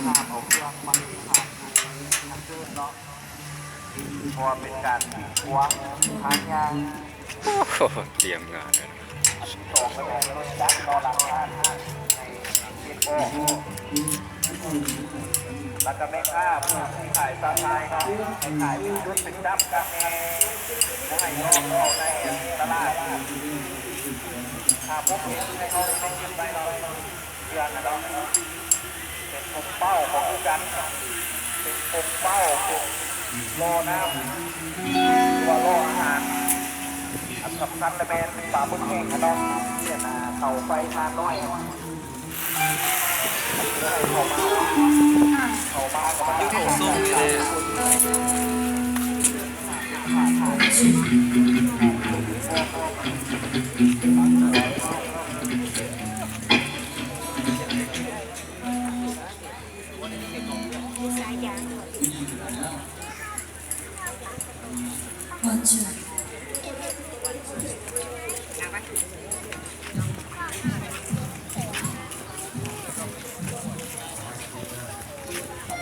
ຫ້າມເອົາເຄື່ອງມາຂາຍໃຫ້ເກີນເນາະ ເພາະວ່າເປັນການກີດຂວາງທາງຍ່າງ. ໂອ້ໂຫ ຕຽມງານເລີຍ. ສອງກະແມ່ນລົດຈັກເນາະ ລັກຖານໃຫ້ເກັບອອກ ແລ້ວກະແມ່ຄ້າຜູ້ທີ່ຂາຍຊາວໄທເນາະ ໃຫ້ຂາຍເປັນຈຸດເປັນຈັບກັນແດ່ ບໍ່ໃຫ້ອອກເຂົ້າໃນຕະຫຼາດ. ຖ້າບໍ່ເປັນໃຫ້ເຮົາໄດ້ເກັບໄວ້ເນາະ ເພື່ອນະເນາະ ເປັນປົມເປົ້າກໍຄືກັນ ເປັນປົມເປົ້າ ເປັນລໍນ້ຳ ຫຼືວ່າລໍອາຫານ. ອັນສຳຄັນລະແມ່ນປາໝຶກແຫ້ງນະເນາະ ເປັນເຕົາໄຟຖ່ານນ້ອຍ ເຂົ້າມາ ເຂົ້າມາກັບມັນ Bonjour.